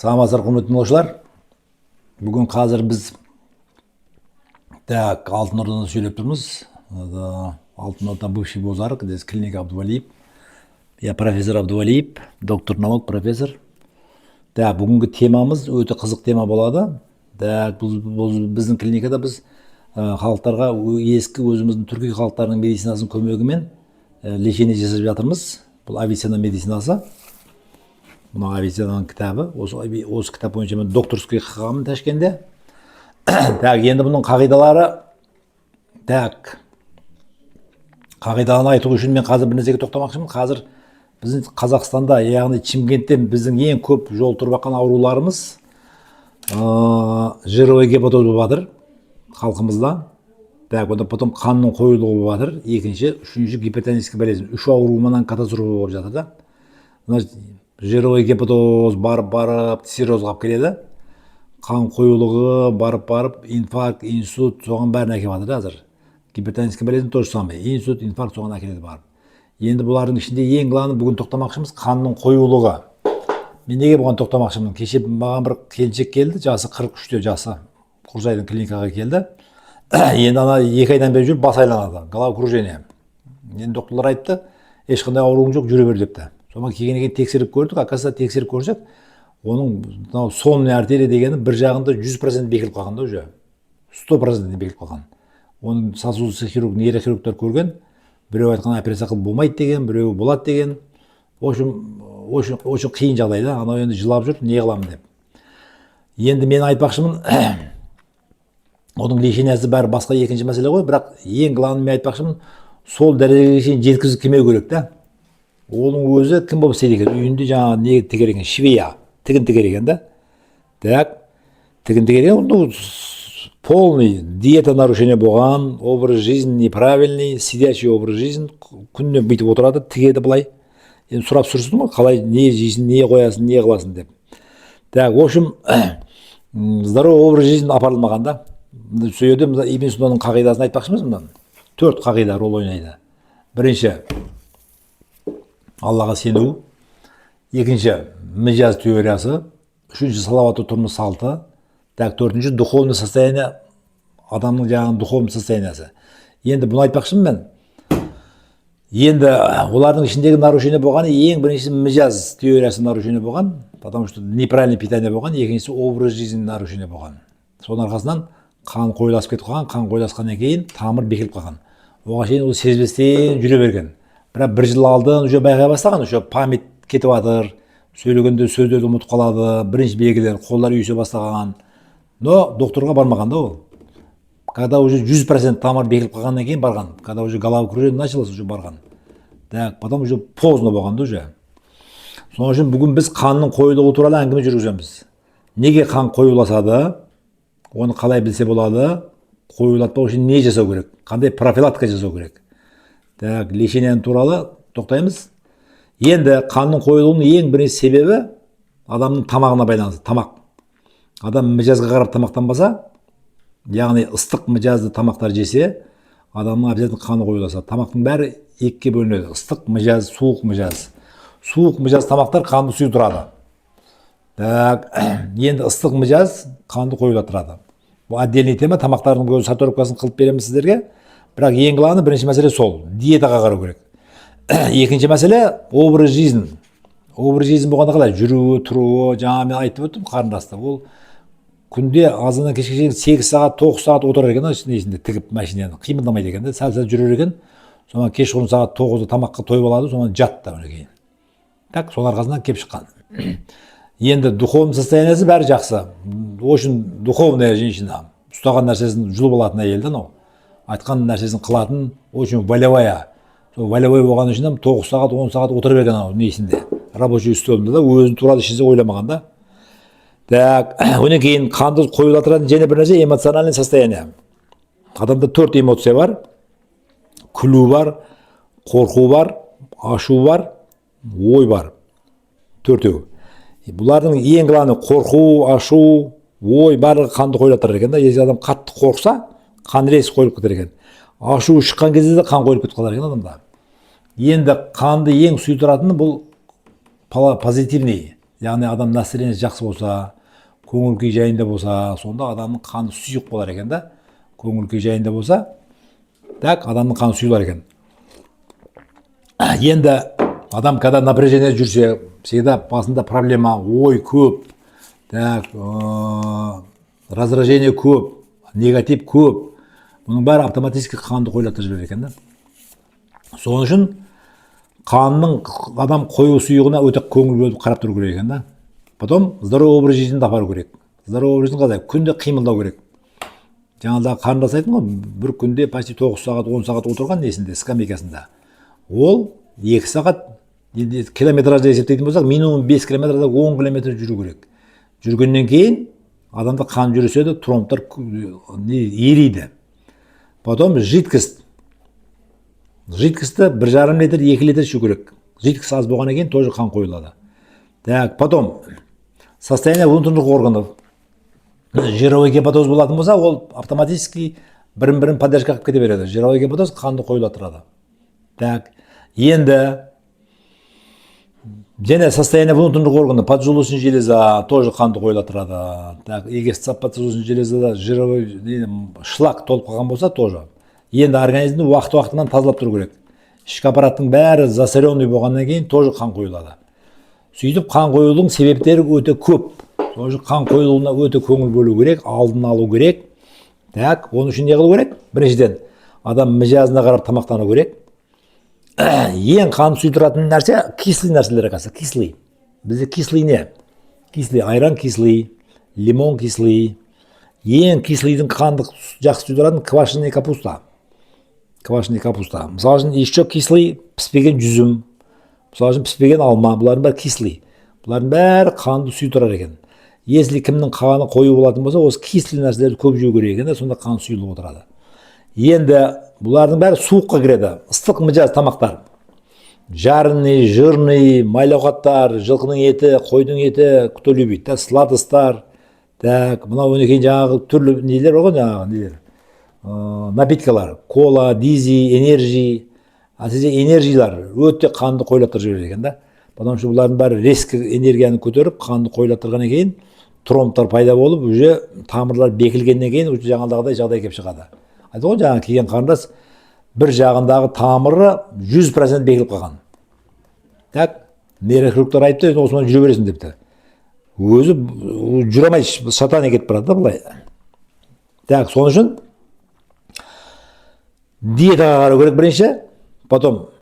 Саламатсыздар, құрметті тыңдаушылар. Бүгін қазір біз, так, Алтын Ордадан сөйлеп тұрмыз. Это Алтын Орда, бывший Бозарық, здесь клиника Абдувалиев. Я профессор Абдувалиев, доктор наук, профессор. Так, бүгінгі темамыз өте қызық тема болады. Так, бұл біздің клиникада біз халықтарға ескі өзіміздің түркі халықтарының медицинасының көмегімен лечение жасап жатырмыз. Бұл Авиценна медицинасы. Мынау Авиценнаның кітабы. Осы кітап бойынша мен докторский қылғанмын Ташкентте. Так, енді бұның қағидалары, так, қағиданы айту үшін мен қазір бір нәрсеге тоқтамақшымын. Қазір біздің Қазақстанда, яғни Шымкентте, біздің ең көп жол тұрып жатқан ауруларымыз жировой гепатоз болып жатыр халқымызда. Так, одан потом қанның қоюлығы болып жатыр. Екінші, үшінші гипертонический болезнь. Үш ауруменен катастрофа болып жатыр да. Значит, жировой гепатоз барып барып циррозға алып келеді. Қан қоюлығы барып барып инфаркт, инсульт, соған бәрін әкеліп жатыр да қазір. Гипертонический болезнь то же самое. Инсульт, инфаркт, соған әкеледі барып. Енді бұлардың ішінде ең главный бүгін тоқтамақшымыз қанның қоюлығы. Мен неге бұған тоқтамақшымын? Кеше маған бір келіншек келді, жасы 43-те жасы. Құрсайдың клиникаға келді. Енді ана 2 айдан бері жүріп бас айланады, головокружение. Енді докторлар айтты, ешқандай ауруың жоқ, жүре бер депті. Сонан келгеннен кейін тексеріп көрдік, оказывается, тексеріп көрсек, оның мынау сонный артерия дегені бір жағында 100% бекіліп қалған да уже. 100% бекіліп қалған. Оның сосудистый хирург, нейрохирургтар көрген, біреу айтқан, операция қылып болмайды деген, біреу болады деген. В общем, очень, очень қиын жағдай да. Анау енді жылап жүр, не қыламын деп. Енді мен айтпақшымын, оның лечениесі бәрі басқа, екінші мәселе ғой, бірақ ең главный мен айтпақшымын, сол дәрежеге шейін жеткізіп келмеу керек та. Оның өзі кім болып істейді екен? Үйінде жаңағы не тігер екен, швея, тігін тігер екен да. Так, тігін тігер екен, ну, полный диета нарушение болған, образ жизни неправильный, сидячий образ жизни, күніне бүйтіп отырады, тігеді былай. Енді сұрап сүрсін ғой, қалай, не жейсің, не қоясың, не қыласың деп. Так, в общем, здоровый образ жизнь апарылмаған да. Сол жерде мына Ибн Синаның қағидасын айтпақшымыз. Мына төрт қағида рол ойнайды. Бірінші, Аллаға сену. Екінші, мижаз теориясы. Үшінші, салауатты тұрмыс салты. Так, төртінші, духовный состояние, адамның жаңағы духовный состояниесі. Енді бұны айтпақшымын мен. Енді олардың ішіндегі нарушение болғаны, ең біріншісі, мижаз теориясы нарушение болған, потому что неправильный питание болған. Екіншісі, образ жизни нарушение болған. Соның арқасынан қан қоюласып кетіп қалған. Қан қоюласқаннан кейін тамыр бекіліп қалған. Оған шейін ол сезбестен жүре берген, бірақ бір жыл алдын уже байқай бастаған, уже память кетіп жатыр, сөйлегенде сөздерді ұмытып қалады, бірінші белгілер, қолдары үйісе бастаған. Но докторға бармаған да ол. Когда уже 100% тамыр бекіліп қалғаннан кейін барған, когда уже головокружение началось, уже барған. Так, потом уже поздно болған да уже. Сол үшін бүгін біз қанның қоюлығы туралы әңгіме жүргіземіз. Неге қан қоюласады, оны қалай білсе болады, қоюлатпау үшін не жасау керек, қандай профилактика жасау керек. Так, лечение туралы тоқтаймыз. Енді қанның қоюлығының ең бірінші себебі адамның тамағына байланысты. Тамақ, адам мижазға қарап тамақтанбаса, яғни ыстық мижазды тамақтар жесе, адамның обязательно қаны қоюласады. Тамақтың бәрі екіге бөлінеді: ыстық мижаз, суық мижаз. Суық мижаз тамақтар қанды сұйылтырады. Так, енді ыстық мижаз қанды қоюлаттырады. Бұл отдельный тема, тамақтардың өзі сортировкасын қылып береміз сіздерге. Бірақ ең главный, бірінші мәселе сол, диетаға қарау керек. Екінші мәселе, образ жизнь. Образ жизнь болғанда қалай жүруі, тұруы. Жаңа мен айтып өттім, қарындасты, ол күнде азаннан кешке шейін 8 сағат, 9 сағат отырар екен да, несінде, тігіп машинаны, қимылдамайды екен да, сәл сәл жүрер екен. Содан кешқұрым сағат 9-да тамаққа тойып алады, содан жатты одан кейін. Так, соның арқасынан келіп шыққан. Енді духовный состояниесі бәрі жақсы, очень духовная женщина, ұстаған нәрсесін жұлып алатын әйел да анау, айтқан нәрсесін қылатын, очень волевая. Сол волевой болған үшін 9 сағат, 10 сағат отыра берген анау несінде, рабочий үстелінде да, өзі туралы ешнәрсе ойламаған да. Так, одан кейін қанды қоюлатыратын және бір нәрсе, эмоциональный состояние. Адамда төрт эмоция бар: күлу бар, қорқу бар, ашу бар, ой бар, төртеу. Бұлардың ең главный қорқу, ашу, ой, барлығы қанды қоюлаттырар екен да. Если адам қатты қорықса, қан резко қойылып кетер екен. Ашу шыққан кезде де қан қойылып кетіп қалар екен адамда. Енді қанды ең сұйылтыратыны бұл позитивный. Яғни адам настроение сі жақсы болса, көңіл күй жайында болса, сонда адамның қаны сұйық болар екен да. Көңіл күй жайында болса, так, адамның қаны сұйылар екен. Енді адам когда напряжение жүрсе, всегда басында проблема, ой көп, так, раздражение көп, негатив көп, бұның бәрі автоматически қанды қоюлатып жібереді екен да. Сол үшін қанның адам қою сұйығына өте көңіл бөліп қарап тұру керек екен да. Потом здоровый образ жизнь апару керек. Здоровый образ жизнь қалай? Күнде қимылдау керек. Жаңағыдағы қарындас айттым ғой, бір күнде почти 9 сағат, 10 сағат отырған несінде, скамейкасында. Ол 2 сағат, енді километражда есептейтін болсақ, минимум 5 километр, 10 километр жүру керек. Жүргеннен кейін адамда қан жүріседі, тромбтар не, ериді. Потом жидкость, жидкость ті 1,5 литр, 2 литр ішу керек. Жидкость аз болғаннан кейін тоже қан қойылады. Так, потом состояние внутренних органов. Жировой гепатоз болатын болса, ол автоматически бірін бірін поддержка қылып кете береді. Жировой гепатоз қанды қоюлаттырады. Так, енді және состояние внутренних органов, поджелудочная железа тоже қанды қоюлаттырады. Так, егер поджелудочная железада жировой не, шлак толып қалған болса, тоже. Енді организмді уақыт уақытынан тазалап тұру керек. Ішкі аппараттың бәрі засоренный болғаннан кейін тоже қан қойылады. Сөйтіп, қан қоюдың себептері өте көп. Сол үшін қан қойылуына өте көңіл бөлу керек, алдын алу керек. Так, оның үшін не қылу керек? Біріншіден, адам мижазына қарап тамақтану керек. Ең қан сұйдыратын нәрсе кислый нәрселер, оказывается, кислый. Бізде кислый не? Кислый айран, кислый лимон, кислый. Ең кислый дың қанды жақсы сұйдыратын квашеный капуста. Квашеный капуста. Мысалы үшін, еще кислый піспеген жүзім, мысалы үшін, піспеген алма, бұлардың бәрі кислый. Бұлардың бәрі қанды сұйдырар екен. Если кімнің қаны қою болатын болса, осы кислый нәрселерді көп жеу керек екен да, сонда қан сұйылып отырады. Енді бұлардың бәрі суыққа кіреді. Ыстық мижаз тамақтар: жареный, жирный, майлы ауқаттар, жылқының еті, қойдың еті, кто любит да, сладость тар. Так, мынау, одан кейін жаңағы түрлі нелер бар ғой, жаңағы нелер, напитка лар, кола, дизи, энерджи. Әсіресе энерджи лар өте қанды қоюлаттырып жібереді екен да, потому что бұлардың бәрі резко энергияны көтеріп, қанды қоюлаттырғаннан кейін тромбтар пайда болып, уже тамырлар бекілгеннен кейін уже жаңағыдай жағдай келіп шығады. Айтты ғой жаңағы келген қарындас, бір жағындағы тамыры 100% бекіліп қалған. Так, нейрохирургтар айтты, енді осымен жүре бересің депті. Өзі жүре алмайды, шатание кетіп барады да былай. Так, сол үшін диетаға қарау керек бірінші, потом